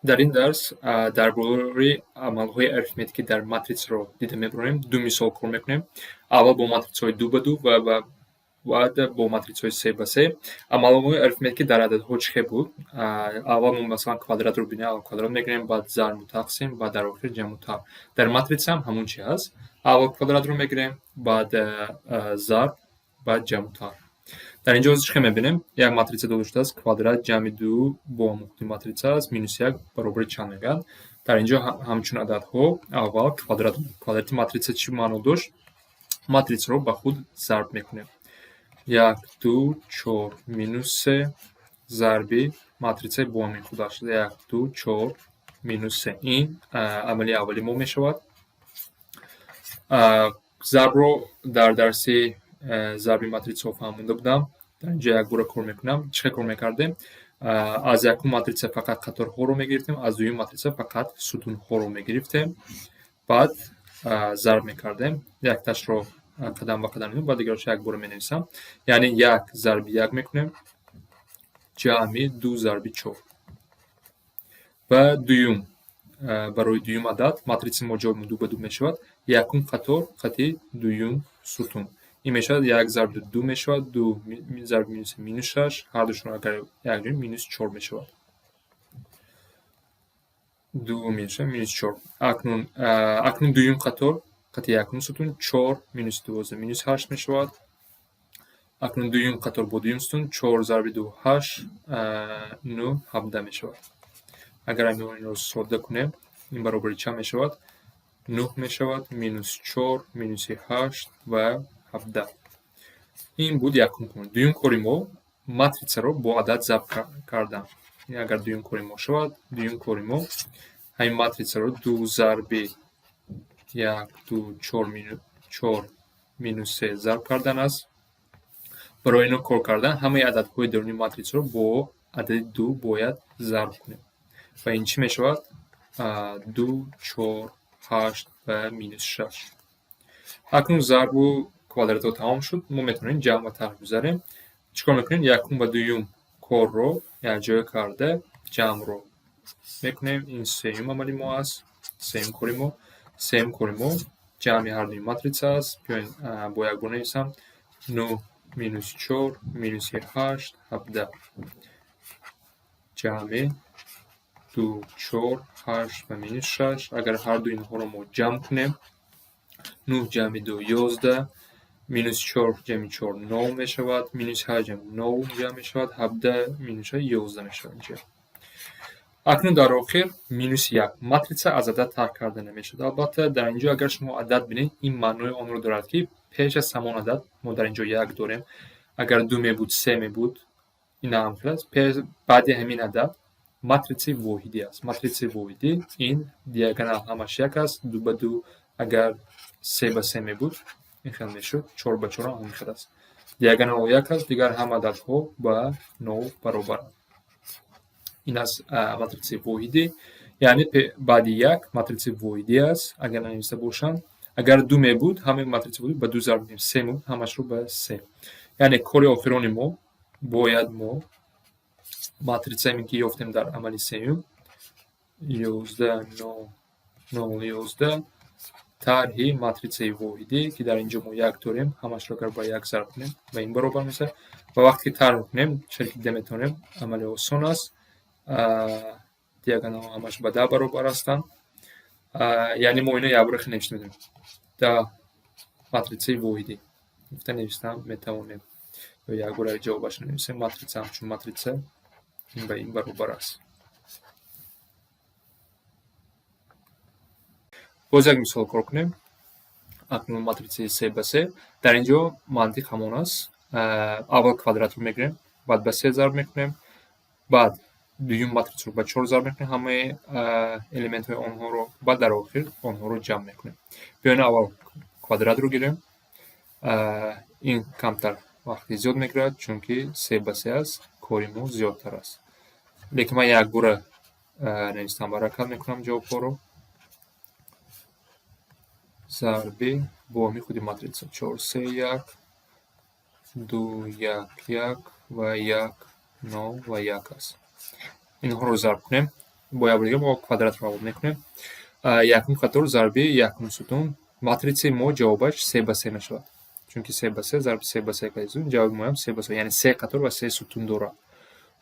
Дар ин дарс дар бораи амалҳои арифметикӣ дар матритсаро дида мебароем. Ду мисол кор мекунем. Аввал бо матритсаҳои ду ба ду ва баъд бо матритсаҳои се ба се. Амалҳои арифметикӣ дар ададҳо чӣ хел буд? Аввал мо, масалан, квадратро бинем, аввал квадрат мегирем, баъд зарбу тақсим, баъд дар охир ҷамъу тарҳ. Дар матрица ҳам ҳамон чи ҳаст. Аввал квадратро мегирем, баъд зарб, баъд ҷамъу тарҳ. Дар ин ҷо чӣ хел мебинем? Як матрица дода шудааст, квадрат ҷамъи ду бо худи матрица аст, минус як баробари чанд мегӯяд. Дар ин ҷо ҳамчун ададҳо аввал квадрат. Квадрати матрица чӣ маъно дошт? Матрицаро ба худ зарб мекунем. Як, ду, чор, минус се зарби матрицаи бо ҳамин худаш, як, ду, чор, минус се. Ин амали аввали мо мешавад. Зарбро дар дарси зарби матрицаҳо фаҳмонда будам. Дар ин ҷо якбора кор мекунам. Чӣ хел кор мекардем? Аз якум матрица фақат қаторҳоро мегирифтем, аз дуюм матрица фақат сутунҳоро мегирифтем, баъд зарб мекардем. Якташро қадам ба қадам, баъд дигарашро якбора менависам. Яъне як зарби як мекунем, ҷамъи ду зарби чор. Ва дуюм, барои дуюм адад матрицаи мо ҷои ду ба ду мешавад, якум қатор қати дуюм сутун. Ин мешавад як зарби ду мешавад ду, зарби минус минус шаш, ҳардушонро агар якҷоя, минус чор мешавад. Ду минус шаш, минус чор. Акнун дуюм қатор қати якум сутун, чор минус 12 минус ҳашт мешавад. Акнун дуюм қатор бо дуюм сутун, чор зарби ду ҳашт, нӯҳ, 17 мешавад. Агар инро содда кунем, ин баробари чанд мешавад? Нӯҳ мешавад, минус чор, минуси ҳашт ва 17. Ин буд якум кор. Дуюм кори мо матрицаро бо адад зарб кардан. Агар дуюм кори мо шавад, дуюм кори мо ҳамин матрицаро ду зарби як, ду, чор, чор, минус се зарб кардан аст. Барои ино кор кардан ҳамаи ададҳои даруни матрицаро бо адади ду бояд зарб кунем. Ва ин чӣ мешавад? Ду, чор, ҳашт ва минус шаш. Акнун зарбу квадратҳо тамом шуд, мо метавонем ҷамъ ва тарҳ гузарем. Чӣ кор мекунем? Якум ва дуюм корро якҷоя карда ҷамъро мекунем. Ин сеюм амали мо аст, сеюм кори мо. Сеюм кори мо ҷамъи ҳардуи матрица аст. Биёед, бо якбор нависам: нӯҳ минус чор минуси ҳашт, 17, ҷамъи ду, чор, ҳашт ва минус шаш. Агар ҳарду инҳоро мо ҷамъ кунем, нӯҳ ҷамъи ду 11, минус чор ҷамъи чор нол мешавад, минус ҳашт ҷамъи нол ҷамъ мешавад, 17 минус шаш 11 мешавад инҷа. Акнун дар охир минус як. Матрица аз адад тарҳ карда намешавад. Албатта, дар ин ҷо агар шумо адад бинед, ин маънои онро дорад, ки пеш аз ҳамон адад мо дар ин ҷо як дорем. Агар ду мебуд, се мебуд, ин ҳам хел аст. Баъди ҳамин адад матрицаи воҳидӣ аст. Матрицаи воҳидӣ ин диагонал ҳамаш як аст, ду ба ду. Агар се ба се мебуд, ин хел мешуд, чор ба чор ҳам ҳамин хел аст. Диагонал як аст, дигар ҳама ададҳо ба нол баробаранд. Ин аст матрицаи воҳидӣ, яъне баъди як матрицаи воҳидӣ аст, агар нанависта бошанд. Агар ду мебуд, ҳамаи матрица воҳидӣ ба ду зарб мекунем, се мебуд, ҳамашро ба се. Яъне кори охирони мо бояд мо матрицае, ки ёфтем дар амали сеюм, 11, нол, нол, 11, тарҳи матрицаи воҳидӣ, ки дар ин ҷо мо як дорем, ҳамашро агар ба як зарб кунем, ба ин баробар мешавад. Ва вақте ки тарҳ кунем, чизе ки дида метавонем, амали осон аст. Диагоналҳо ҳамаш ба 10 баробар ҳастанд. Яъне мо ино якбора хел навишта метавонем. 10 матрицаи воҳидӣ гуфта навиштан метавонем. Ё якбора ҷавобашро нависем: матрица ҳамчун матрица ин ба ин баробар аст. Боз як мисол кор кунем. Акнун матрицаи се ба се. Дар ин ҷо мантиқ ҳамон аст. Аввал квадратро мегирем, баъд ба се зарб мекунем, баъд дуюм матрицаро ба чор зарб мекунем, ҳамаи элементҳои онҳоро, баъд дар охир онҳоро ҷамъ мекунем. Биёед, аввал квадратро гирем. Ин камтар вақти зиёд мегирад, чунки се ба се аст, кори мо зиёдтар аст. Лекин ман якбора навистан баракат мекунам ҷавобҳоро. Зарби бо ҳамин худи матрица чор, се, як, ду, як, як ва як, нол ва як аст. Инҳоро зарб кунем. Бо як бор дига мо квадратро аввал мекунем. Якум қатор зарби якум сутун. Матритсаи мо ҷавобаш 3 ба 3 мешавад, чунки 3 ба 3 зарби 3 ба 3 кардем, ҷавоби моям 3 ба 3, яъне се қатор ва се сутун дорад.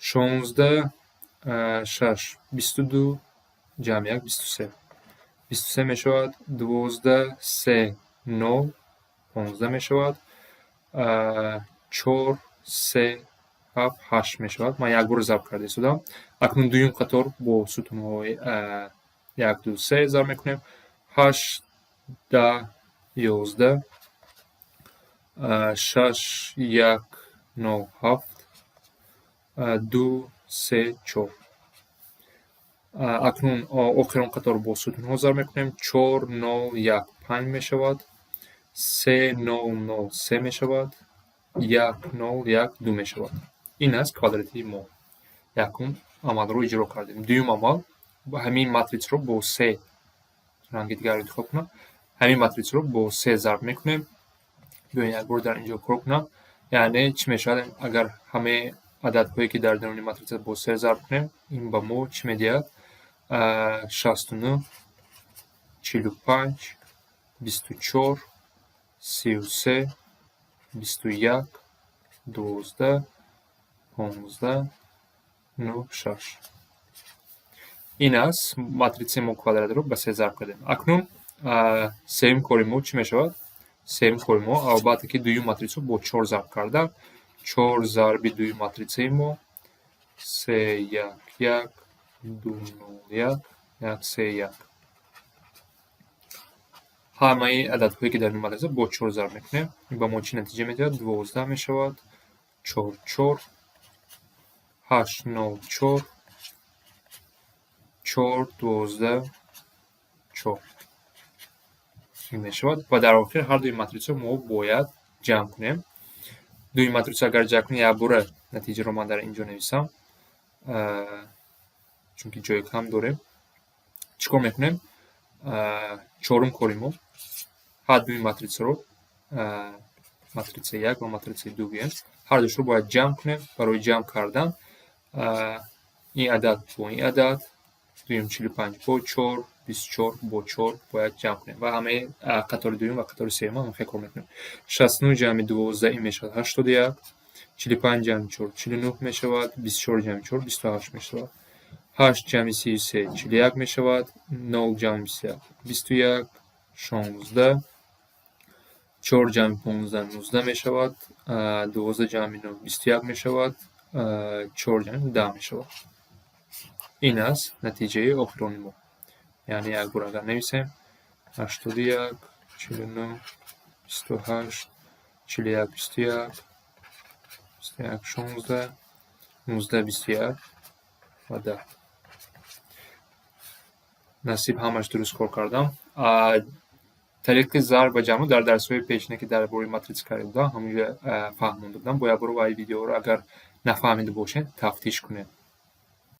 16, шаш, 22, ҷамъи як, 23. 23 мешавад. 12, се, нол, 15 мешавад. Чор, се, ҳафт, ҳашт мешавад. Ман як бор зарб карда истодам. Акнун дуюм қатор бо сутунҳои як, ду, се зарб мекунем. Ҳашт, 10, 11, шаш, як, нол, ҳафт, ду, се, чор. Акнун охирон қатор бо сутунҳо зарб мекунем. Чор, нол, як, панҷ мешавад. Се, нол, нол, се мешавад. Як, нол, як, ду мешавад. Ин аст квадрати мо. Якум амалро иҷро кардем. Дуюм амал: ҳамин матритсро бо се, ранги дигарро интихоб кунам, ҳамин матритсро бо се зарб мекунем. Биёед, як бор дар инҷо кор кунам. Яъне чӣ мешавад, агар ҳамаи ададҳое, ки дар даруни матрица, бо се зарб кунем, ин ба мо чӣ медиҳад? 69, 45, 24, 33, 21, 12, 15, нӯҳ, шаш. Ин аст матритсаи мо, квадратро ба се зарб кардем. Акнун сеюм кори мо чӣ мешавад? Сеюм кори мо, албатта, ки дуюм матритсаро бо чор зарб кардан. Чор зарби дуюм матритсаи мо: се, як, як, ду, нол, як, як, се, як. Ҳамаи ададҳое, ки дар ин матрица, бо чор зарб мекунем. Ин ба мо чӣ натиҷа медиҳад? 12 мешавад. Чор, чор, ҳашт, нол, чор, чор, 12, чор ин мешавад. Ва дар охир ҳар дуи матритсаро мо бояд ҷамъ кунем. Дуюм матрица агар ҷамъ кунем, якбора натиҷаро ман дар ин ҷо нависам, чунки ҷои кам дорем. Чӣ кор мекунем? Чорум кори мо: ҳар дуи матритсаро, матритсаи як ва матритсаи ду гӯем, ҳар душро бояд ҷамъ кунем. Барои ҷамъ кардан ин адад бо ин адад, дуюм 45 бо чор, 24 бо чор бояд ҷамъ кунем ва ҳамаи қатори дуюм ва қатори сеюм ҳам хел кор мекунем. 69 ҷамъи 12, ин мешавад 81. 45 ҷамъи чор, 49 мешавад. 24 ҷамъи чор, 28 мешавад. Ҳашт ҷамъи 33, 41 мешавад. Нол ҷамъи 21, 21. 16, чор ҷамъи 15, 19 мешавад. 12 ҷамъи нӯҳ, 21 мешавад. Чор ҷамъи 10 мешавад. Ин аст натиҷаи охирони мо. Яъне як бор агар нависем: 81, 49, 28, 41, 21, 21, 16, 19, 21 ва 10. Насиб, ҳамаш дуруст кор кардам. Тариқи зарб ва ҷамъро дар дарсҳои пешина, ки дар бораи матрица карда будам, ҳамонҷо фаҳмонда будам. Бо як бор вай видеоро, агар нафаҳмида бошед, тафтиш кунед.